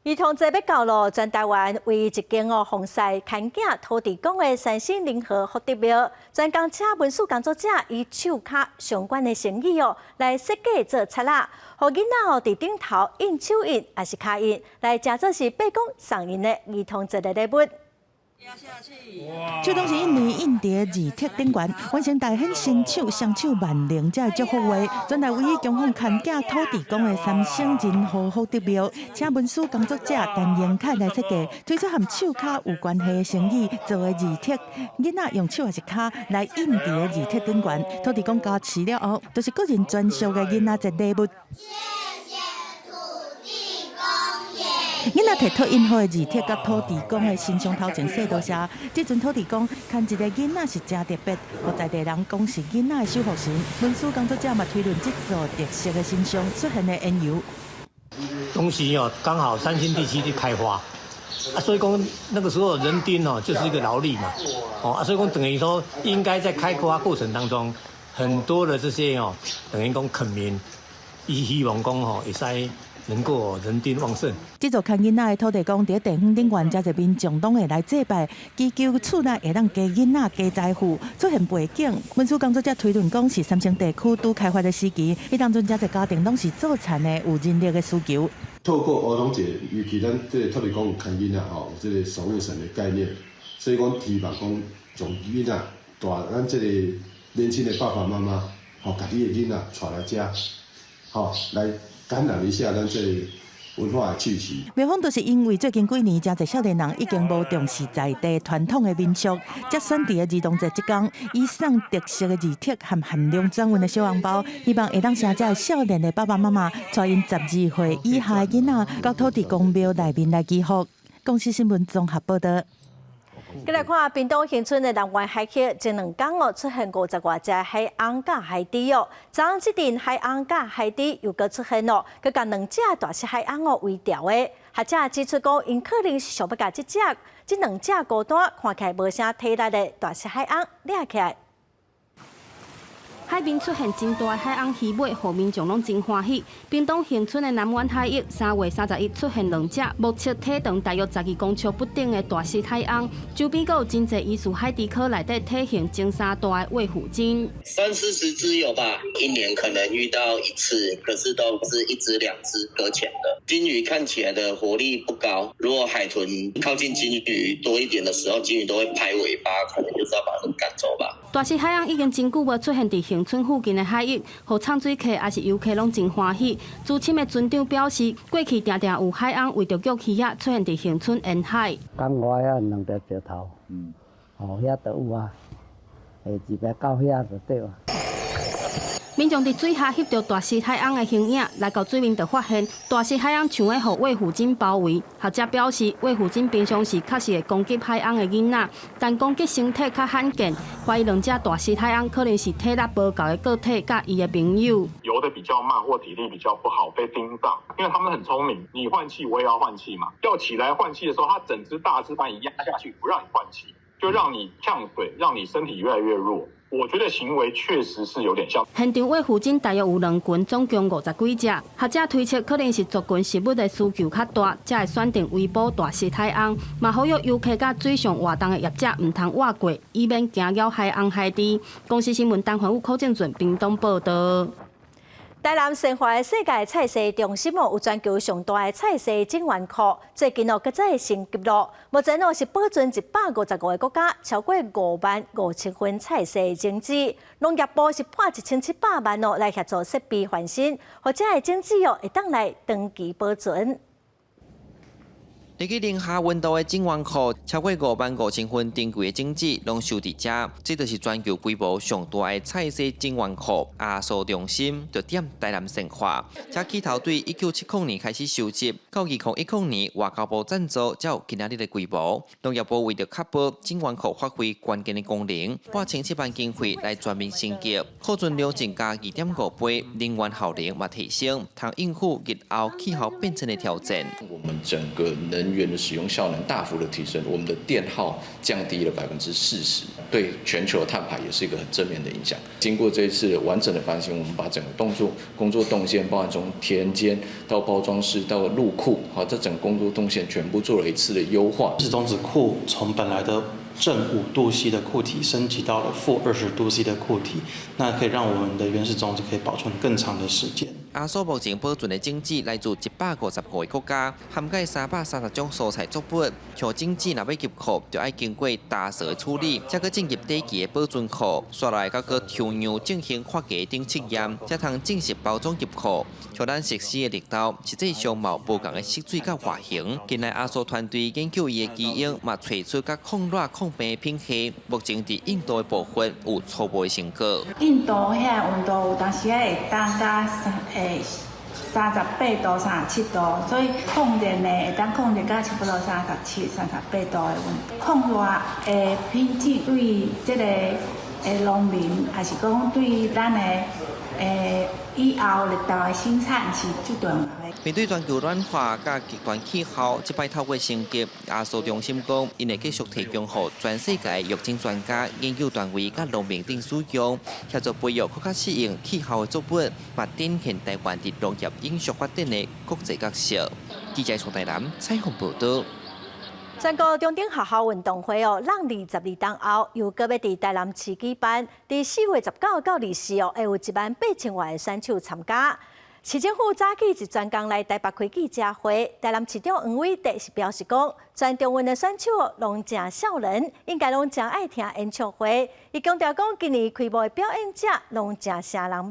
兒童節欲到囉，全台灣唯一一間哦，奉祀牽囝土地公的三星仁和福德廟，專工請文書工作者以手跤相關的成語哦，來設計做冊仔，予囡仔哦佇頂頭印手印，抑是跤印，來誠做是伯公送𪜶的兒童節的禮物。手攏是印尼印佇字帖頂懸，完成大顯神手雙手萬靈這個祝福話，全台唯一供奉牽囝土地公的三星仁和福德廟，請文書工作者陳英凱來設計，推出和手跤有關係的成語做的字帖，囡仔用手抑是跤來印佇字帖頂懸，土地公加持了後，就是個人專屬的囡仔節禮物。囡仔摕拓印好的字帖，佮土地公的神像頭前說多謝。這陣土地公牽一个囡仔是誠特別，予在地人講是囡仔的守護神。文書工作者嘛推論這座特色的神像出現的緣由。當時哦，剛好三星地區咧開發，啊，所以講那個時候人丁哦就是一個勞力嘛，哦，啊，所以講等於說應該在開發過程當中，很多的這些哦，等於講墾民，伊希望講吼會使能夠人丁旺盛。這座牽囡仔的土地公佇地方頂懸，誠濟民眾攏會來祭拜，祈求厝內會當加囡仔、加財富。出現背景，文書工作者推論講是三星地區拄開發的時期，彼當陣誠濟家庭攏是做田的，有人力的需求。透過兒童節，尤其咱這个土地公有牽囡仔吼，有這个守護神的概念，所以講希望講將囡仔帶咱這個年輕的爸爸媽媽，吼，共你的囡仔帶來遮，吼，來感染一下咱這個文化的氣息。廟方就是因為最近幾年，誠濟少年人已經無重視在地傳統的民俗，才選佇个兒童節這工，以送特色的字帖和限量轉運的小紅包，希望會當成遮少年的爸爸媽媽，帶𪜶12歲以下的囡仔，到土地公廟內面來祈福。公視新聞綜合報導。繼來看屏東恆春的南灣海域，前兩工哦出現50外隻海鰪佮海豬哦。昨昏這陣海鰪佮海豬又閣出現咯，閣共兩隻大隻海鰪哦圍牢的。學者指出講，𪜶可能是想欲共這隻、這兩隻孤單看起來無啥體力的大隻海鰪掠起來。海面出現真大的海鰪魚尾，予民眾攏真歡喜。屏東恆春的南灣海域，3月31出現兩隻目測體長大約12公尺不等的大隻海鰪，周邊閣有真濟疑似海豬科內底體型前三大的衛虎鯨。三四十隻有吧，一年可能遇到一次，可是都是一隻兩隻擱淺的。鯨魚看起來的活力不高，如果海豚靠近鯨魚多一點的時候，鯨魚都會拍尾巴，可能就是要把它們趕走吧。大隻海鰪已經真久無出現佇恆春附近的海域，予藏水客抑是遊客攏真歡喜。資深的船長表示，過去定定有海鰪圍著腳魚仔出現佇恆春沿海。港外遐兩條石頭，哦，遐都有啊，會一邊到遐就對啊。民眾佇水下翕著大隻海鰪的形影，來到水面就發現大隻海鰪像咧予衛虎鯨包圍。學者表示，衛虎鯨平常時確實會攻擊海鰪的囡仔，但攻擊形態較罕見，懷疑兩隻大隻海鰪可能是體力無夠的個體佮伊的朋友。游得比較慢或體力比較不好被盯上，因為他們很聰明，你換氣我也要換氣嘛。要起來換氣的時候，它整隻大隻把你壓下去，不讓你換氣，就讓你嗆水，讓你身體越來越弱。我覺得行為確實是有點像。現場衛虎鯨大約有兩群，總共50幾隻。學者推測，可能是族群食物的需求較大，才會選定圍捕大隻海鰪。嘛，呼籲遊客佮水上活動的業者毋通倚過，以免驚擾海鰪海豬。公視新聞陳環宇、柯正俊屏東報導。台南善化世界菜市中心哦，有全球上大的菜市種源庫，最近哦，閣再升級咯。目前哦是保存155個國家，超過5萬5千份菜市種子。農業部是撥1700萬哦來協助設備翻新，予遮的種子哦會當來長期保存。佇個零下溫度的種源庫，超過5萬5千份珍貴的種子攏收佇遮，這就是全球規模上大的菜市種源庫壓縮中心，就佇台南善化。這起頭對1970年開始收集，到2010年外交部贊助，才有今仔日的規模。農業部為著確保種源庫發揮關鍵的功能，撥千七萬經費來全面升級，庫存量增加2.5倍，能源效能嘛提升，通應付日後氣候變遷的挑戰。我們整個能源的使用效能大幅的提升，我們的電耗降低了40%，對全球的碳排也是一個很正面的影響。經過這一次完整的翻新，我們把整個動作工作動線，包含從田間到包裝室到入庫，好，這整個工作動線全部做了一次的優化。是種子庫從本來的+5度C 的庫體升級到了-20度C 的庫體，那可以讓我們的原始種子可以保存更長的時間。壓縮目前保存的種子來自155個國家，涵蓋330種蔬菜作物。像種子若欲入庫，就愛經過壓縮的處理，才閣進入短期的保存庫。紲來閣閣抽樣進行發芽等測驗，才通正式包裝入庫。像咱熟悉的綠豆，實際上嘛有無仝的色水佮外形。近來壓縮團隊研究伊的基因，嘛揣出佮抗熱抗病的品系。目前佇印度的部分有初步的成果。印度遐溫度有當時仔會當到38度、37度，所以控熱呢會當控熱到差不多37、38度的溫度。抗熱的品質對這個的農民，抑是講對咱的以後綠豆的生產是最重要的。面對全球暖化佮極端氣候，這擺透過升級壓縮中心講，𪜶會繼續提供予全世界育種專家、研究單位佮農民等使用，協助培育閣較適應氣候的作物，嘛展現台灣佇農業永續發展的國際角色。記者從台南採訪報導。全國中等學校運動會哦，佇22冬後又閣欲佇台南市舉辦，佇4月19到24哦，會有1萬8千外的選手參加。市政府早起是專工來台北開記者會，台南市長黃偉哲是表示講，全中運的選手攏誠少年，應該攏誠愛聽演唱會。伊強調講，今年開幕的表演者攏誠聲人目。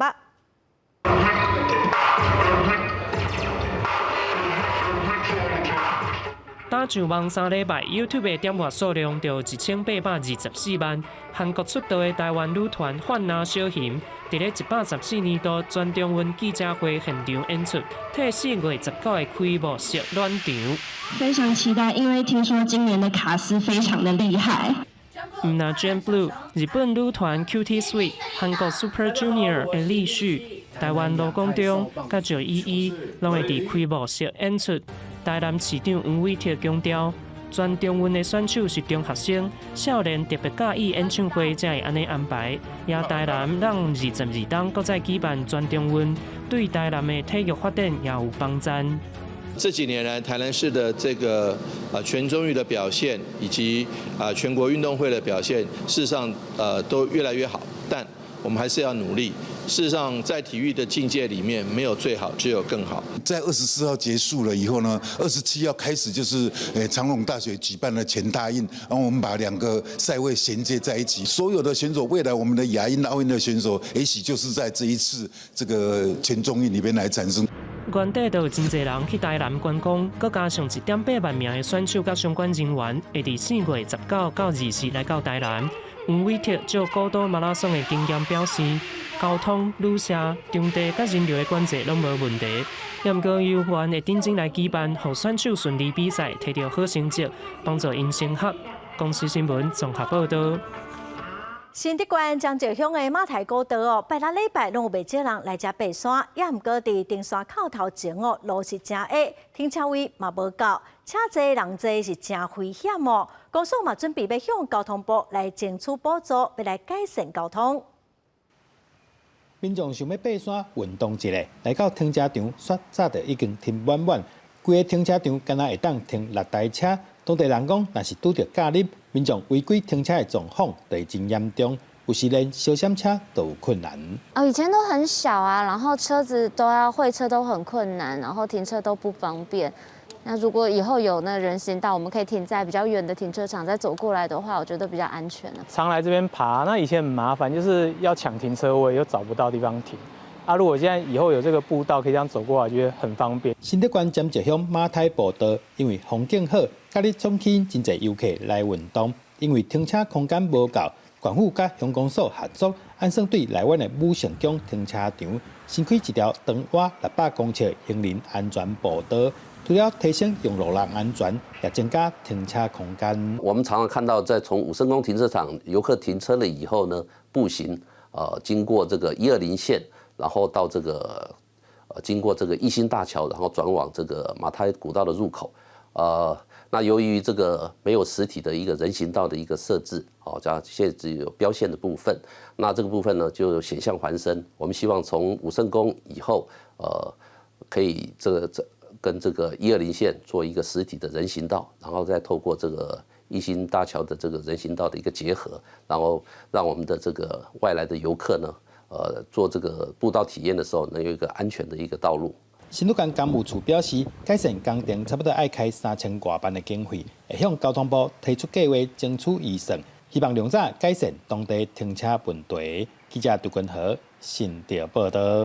打上網3禮拜，YouTube 的點閱數量就1824萬。韓國出道的台灣女團泛藍小熊，佇咧114年度全中運記者會現場演出，替4月19的開幕式暖場。非常期待，因為聽說今年的卡司非常的厲害。毋若 Gen Blue、日本女團 Cutie Sweet、韓國 Super Junior 的李旭、台灣盧廣仲、佮趙依依，攏會佇開幕式演出。台南市長黃偉哲強調，全中運的選手是中學生，少年特別佮意演唱會才會按呢安排。也台南讓22冬閣再舉辦全中運，對台南的體育發展也有幫助。這幾年來，台南市的這個全中運的表現，以及全國運動會的表現，事實上都越來越好，但我們還是要努力。事實上，在體育的境界裡面，沒有最好，只有更好。在24號結束了以後呢，27號開始就是長榮大學舉辦的全大運，然後我們把兩個賽會銜接在一起。所有的選手，未來我們的亞運、奧運的選手，也許就是在這一次這個全中運裡面來產生。原底就有真濟人去台南觀光，閣加上1.8萬名的選手佮相關人員，會佇4月19到20來到台南。黃偉哲就古都馬拉松的經驗表示，交通、旅社、場地佮人流的管制攏無問題。毋過猶原會認真來舉辦，予選手順利比賽，摕著好成績，幫助𪜶升學。公視新聞綜合報導。新竹縣樟石鄉的馬蹄古道哦，拜六禮拜攏有袂少人來遮爬山，也毋過佇登山口頭前哦，路是誠狹，停車位嘛無夠，車濟人濟是誠危險哦。公所嘛準備欲向交通部來爭取補助，欲來改善交通。民眾想欲爬山運動一下，來到停車場，煞早就已經停滿滿，規个停車場干焦會當停六台車。當地人講，若是拄著假日，民眾違規停車的狀況就會真嚴重，有時連小閃車都有困難。哦，以前都很小啊，然後車子都要會車都很困難，然後停車都不方便。那如果以後有那人行道，我們可以停在比較遠的停車場，再走過來的話，我覺得比較安全。常來這邊爬，那以前很麻煩，就是要搶停車位，又找不到地方停。啊，如果現在以後有這個步道，可以這樣走過來，覺得很方便。新竹縣尖石鄉馬蹄步道，因為風景好，假日總吸引真濟遊客來運動。因為停車空間無夠，縣府佮鄉公所合作，按算對內灣的武聖宮停車場新開一條長倚600公尺行人安全步道，除了提升用路人安全，也增加停車空間。我們常常看到，在從武聖宮停車場遊客停車了以後呢，步行，經過這個120線。然後到這個，經過這個一心大橋，然後轉往這個馬蹄古道的入口，那由於這個沒有實體的一個人行道的一個設置，哦，這樣現在只有標線的部分，那這個部分呢就險象環生。我們希望從武聖宮以後，可以這個這跟這個120線做一個實體的人行道，然後再透過這個一心大橋的這個人行道的一個結合，然後讓我們的這個外來的遊客呢，做這個步道體驗的時候，能有一個安全的一個道路。新竹縣工務處表示，改善工程差不多愛開3000外萬的經費，會向交通部提出計劃，爭取預算，希望量早改善當地停車問題。記者杜君和新竹報導。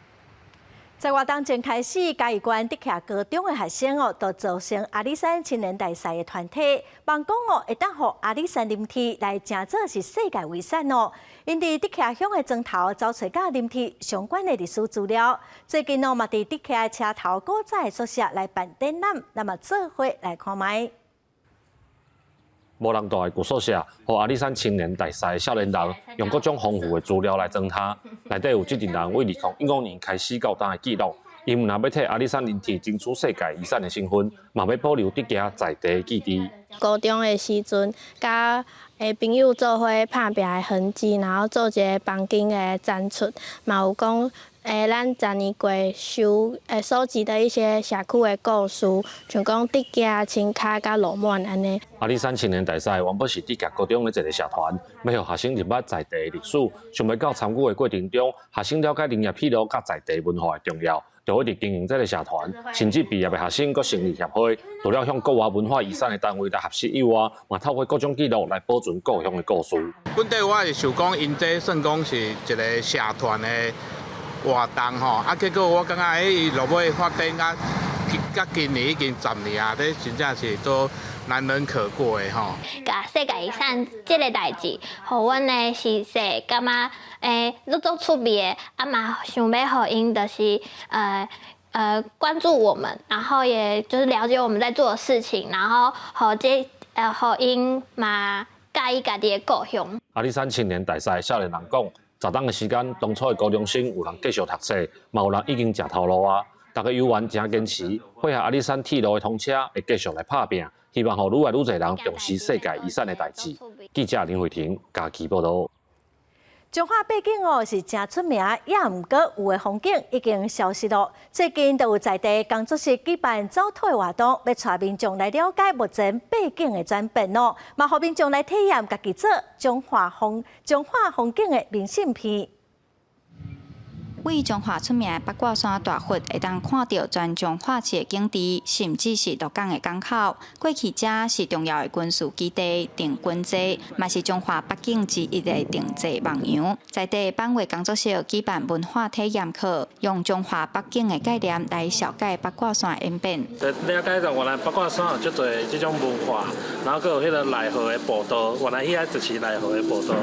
在活動前開始，嘉義縣竹崎高中的學生哦，就組成阿里山青年大賽的團體，望講哦，會當予阿里山林鐵來成做是世界遺產哦。𪜶佇竹崎鄉的庄頭找揣佮林鐵相關的歷史資料，最近哦嘛佇竹崎的車頭古早的宿舍來辦展覽，咱嘛做伙來看覓。無人蹛的舊宿舍，予阿里山青年大賽的少年人用各種豐富的資料來裝它。內底有這陣人對2015年開始到今的記錄。𪜶毋但欲替阿里山林鐵爭取世界遺產的身份，嘛欲保留竹崎在地的記憶。高中的時陣，佮朋友做伙拍拚的痕跡，然後做一个房間的展出，嘛有講。咱十年過收收集的一些社區的故事，像講竹崎、青跤佮鱸鰻按呢。阿里山青年大使原本是竹崎高中的一个社團，欲予學生認捌在地的歷史，想袂到參與的過程中，學生了解林業披露佮在地文化的重要，就一直經營這个社團，甚至畢業的學生閣成立協會，除了向國外文化遺產的單位來學習以外，嘛透過各種記錄來保存故鄉的故事。本底我是想講，𪜶這算講是一个社團的活動吼，啊，結果我感覺伊落尾發展到到今年已經10年啊，這真正是做難能可貴的吼。共世界遺產這个代誌，予阮的時勢感覺愈做趣味的，啊嘛想欲予𪜶就是關注我們，然後也就是了解我們在做的事情，然後予這予𪜶嘛佮意家己的故鄉。阿里山青年大使少年人講，10冬的時間，當初的高中生有人繼續讀冊，嘛有人已經食頭路啊。逐个猶原誠堅持，配合阿里山鐵路的通車，會繼續來拍拚，希望予愈來愈濟人重視世界遺產的代誌。記者林慧婷嘉義報導。彰化八景哦是誠出名，也毋過有的風景已經消失囉。最近就有在地工作室舉辦走透的活動，欲帶民眾來了解目前八景的轉變哦，嘛予民眾來體驗家己做彰化風景的明信片。位彰化出名的八卦山大佛，會當看著全彰化市的景致，甚至是鹿港的港口。過去遮是重要的軍事基地、定軍地，嘛是彰化八景之一的定濟望洋。在地版畫工作室舉辦文化體驗課，用彰化八景的概念來紹介八卦山演變。了解到原來八卦山有足濟這種文化，然後閣有彼个內河的步道，原來彼个就是內河的步道，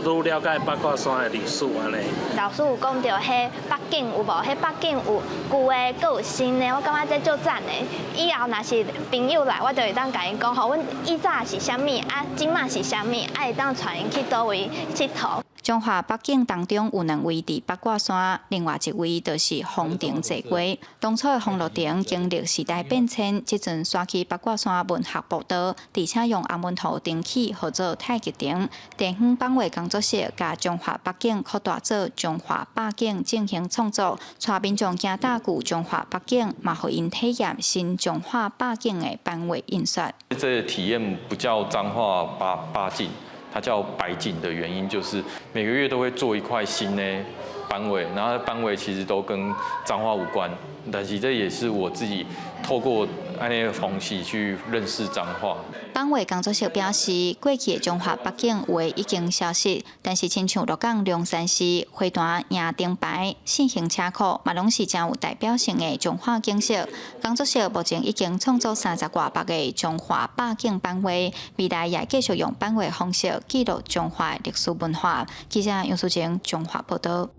愈了解八卦山的歷史按呢。老師有講著彼八景有無？彼八景有舊的，閣有新的，我感覺這足讚的。以後若是朋友來，我就會當共𪜶講吼，阮以早是啥物，啊，這馬是啥物，啊，會當帶𪜶去佗位𨑨迌。彰化八景當中有兩位佇八卦山，另外一位就是風亭濟歸。當初的風落亭經歷時代變遷，這陣徙去八卦山文學步道，而且用紅雯圖重起，號做太極亭。地方版畫工作室共彰化八景擴大做彰化百景進行創作，帶民眾行踏舊彰化八景，嘛予𪜶體驗新彰化百景的版畫印刷。這個體驗不叫彰化八景。它叫百景的原因就是每個月都會做一塊新的版畫，然後版畫其實都跟彰化無關，但是這也是我自己透過按呢方式去認識彰化。版畫工作室表示，過去的彰化八景有的已經消失，但是親像鹿港龍山寺、花壇迎燈牌、四行車庫，嘛攏是誠有代表性的彰化景色。工作室目前已經創作30外幅的彰化百景版畫，未來也繼續用版畫方式記錄彰化的歷史文化。記者楊淑貞彰化報導。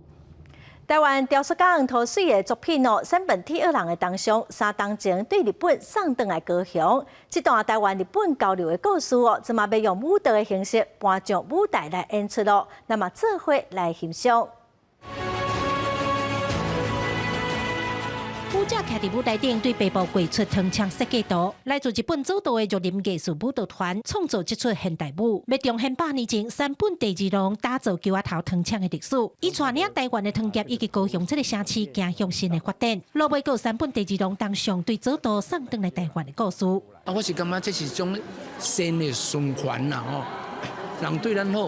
台灣雕塑家涂水的作品哦，山本鐵二郎的銅像，3冬前對日本送轉來高雄。這段台灣日本交流的故事哦，這馬欲用舞蹈的形式搬上舞台來演出囉。那麼做伙來欣賞。舞者徛佇舞台頂，對白布繪出糖槍設計圖。來自日本早稻的玉林藝術舞蹈團創造這齣現代舞，欲重現百年前山本第二郎打造橋仔頭糖廠的歷史，伊帶領台灣的糖業以及高雄這个城市走向新的發展。落尾閣有山本第二郎銅像對早稻送轉來台灣的故事。啊，我是感覺這是一種善的循環啦吼，人對咱好，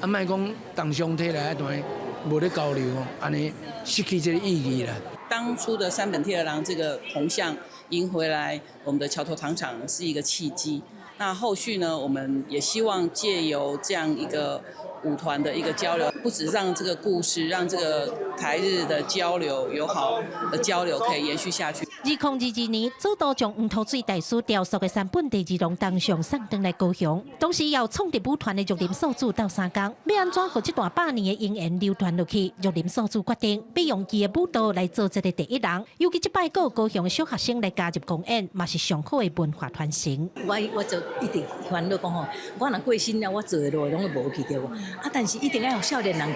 啊，莫講銅像提來啊，但無咧交流，按呢失去這个意義啦。當初的山本鐵二郎這個銅像迎回來，我們的橋頭糖廠是一個契機。那後續呢，我們也希望借由這樣一個舞團的一個交流，不止讓這個故事，讓這個台日的交流友好的交流可以延續下去。2022年，早稻將黃土水大師雕塑的山本第二郎銅像送轉來高雄，同時由創立舞團的玉林素子鬥相共，欲按怎予這段百年的姻緣流傳落去？玉林素子決定，欲用伊的舞蹈來做這个第一人。尤其這擺閣有高雄的小學生來加入公演，嘛是上好的文化傳承。我就一直煩惱講吼，我若過身了，我做的路攏會無去對無？啊，但是一定愛予少年人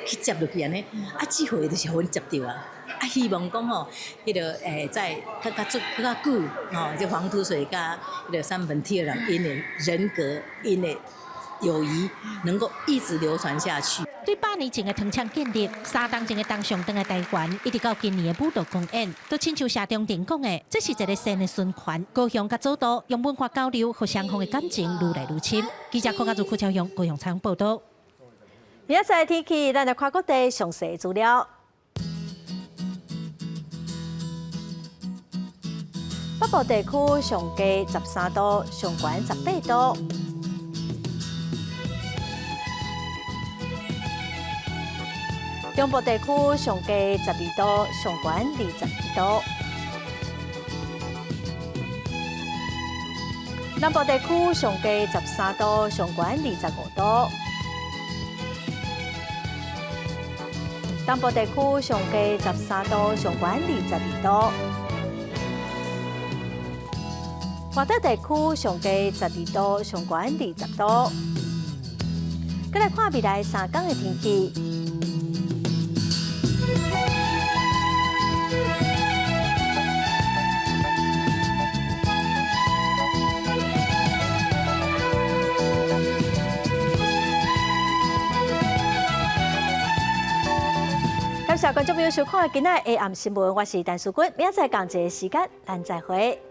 去接落去按呢。啊，這回就是予阮接著啊。啊，希望講吼，彼个在閣較做閣較久吼，這黃土水佮彼个山本鐵二郎𪜶的人格、𪜶的友誼，能夠一直流傳下去。對百年前的糖廠建立，三冬前的銅像轉來台灣，一直到今年的舞蹈公演，都親像謝長廷講的，這是一个善的循環。高雄佮祖都用文化交流，予雙方的感情愈來愈深。記者柯家祖、柯超雄高雄採訪報導。明仔載天氣，咱來看各地詳細資料。北部地區上低13度，上懸18度。中部地區上低12度，上懸21度。南部地區上低13度，上懸25度。東部地區上低13度，上懸22度。外島地區上低12度，上懸20度。閣來看未來3天的天氣。感謝觀眾朋友收看今仔下暗新聞，我是陳淑君，明仔載仝一个時間，咱再會。